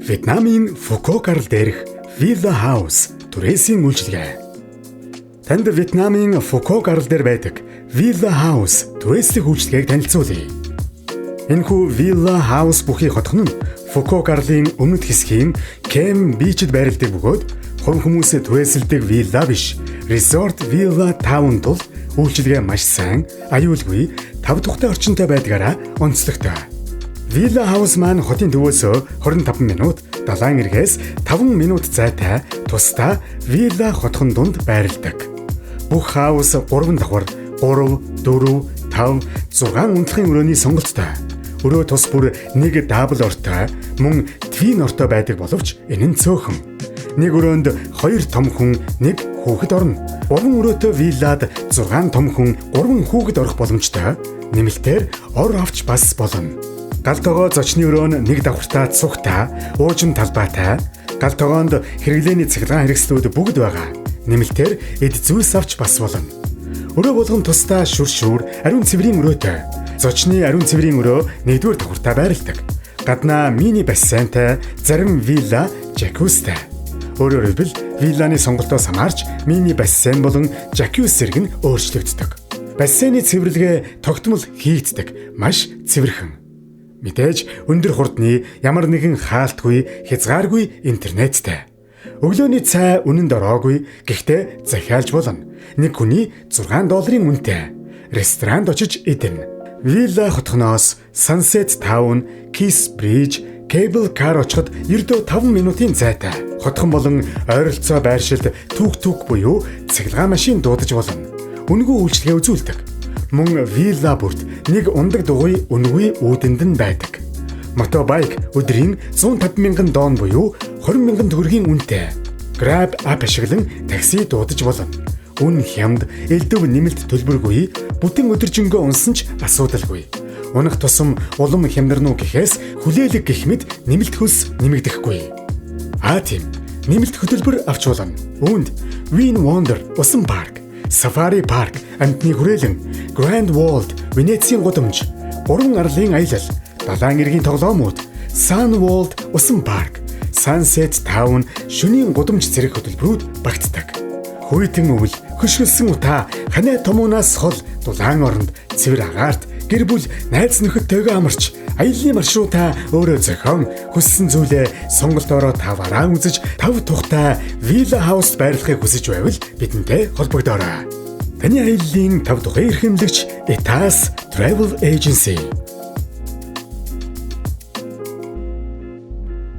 Вьетнамын Фукуок арал дээрх Villa House түрээсийн үйлчилгээ. Танд Вьетнамын Фукуок арал дээр байдаг Villa House түрээслэх үйлчилгээг танилцуулъя. Энэхүү Villa House бүхий хотхон нь Фукуок арлын өмнөд хэсгийн Кем Beach д байрладаг бөгөөд хувь хүмүүсээ түрээсэлдэг вилла биш, Resort Villa Town тул үйлчилгээ маш сайн, аюулгүй, тав тухтай орчинтой байдгаараа онцлогтой. Villa House маань хотын төвөөс 25 минут, далайн эргээс 5 минут зайтай тусдаа вилла хотхон дунд байрладаг. Бүх house 3 давхар, 3, 4, 5, 6 унтлахын өрөөний сонголттой. Өрөө тус бүр нэг double ортой, мөн twin ортой байдаг боловч энэ нь цөөхөн. Нэг өрөөнд хоёр том хүн, нэг хүүхэд орно. Гурван өрөөтэй виллад 6 том хүн, гурван хүүхэд орох боломжтой. Нэмэлтээр ор авч бас болно. Гал тогоо зочны өрөө нь нэг давхартаа цугтай, уужим талбайтай. Гал тогоонд хэрэглээний цахилгаан хэрэгслүүд бүгд байгаа. Нэмэлтээр эд зүйлс авч бас болно. Өрөө болгон тусдаа шүр шүүр, ариун цэврийн өрөөтэй. Зочны ариун цэврийн өрөө нэгдүгээр давхартаа байрладаг. Гаднаа мини бассейнтай, зарим вилла жакуузтай. Өөрөөр хэлбэл, вилланы сонголтоос хамаарч мини бассейн болон жакузи зэрэг нь өөрчлөгддөг. Бассейны цэвэрлэгээ тогтмол хийгддэг. Маш цэвэрхэн. Мэдээж өндөр хурдны, ямар нэгэн хаалтгүй, хязгааргүй интернеттэй. Өглөөний цай үнэнд ороогүй, гэхдээ захиалж болно. Нэг хүний 6 долларын үнэтэй. Ресторанд очиж идэнэ. Вилла хотхоноос Sunset Town, Kiss Bridge, Cable Car очиход ердөө 5 минутын зайтай. Хотхон болон ойролцоо байршилд түк түк буюу цахилгаан машин дуудаж болно. Үнэгүй үйлчилгээ үзүүлдэг. Мөн вилла бүрт нэг унадаг дугуй үнэгүй үүдэнд нь байдаг. Motorbike өдрийн 150 мянган дон буюу 20 мянган төгрөгийн үнэтэй. Grab app ашиглан такси дуудаж болно. Үн хямд, элдэв нэмэлт төлбөргүй, бүтэн өдөржингөө унсан ч асуудалгүй. Унах тусам улам хямдарна уу гэхээс хүлээлэг гэх мэт нэмэлт хөлс нэмэгдэхгүй. Аа тийм, нэмэлт хөтөлбөр авч болно. Үүнд Win Wonder усан парк, Safari Park амьтны хүрээлэн, Grand World Венецийн гудамж, гурван арлын аялал, далайн эргийн тоглоомууд, Sun World усан парк, Sunset Town шөнийн гудамж зэрэг хөтөлбөрүүд багтдаг. Хүйтэн өвөл, хөшгөлсөн утаа, ханиа тумуунаас хол дулаан оронд, цэвэр агаарт гэр бүл, найз нөхөдтэйгээ амарч, аяллын маршрутаа өөрөө зохион, хүссэн зүйлээ сонголтоороо таваараа үзэж, тав тухтай Villa House байрлахыг хүсэж байвал бидэнтэй холбогдоорой. Таны аяллын тав тухайн эрхэмлэгч Etas Travel Agency.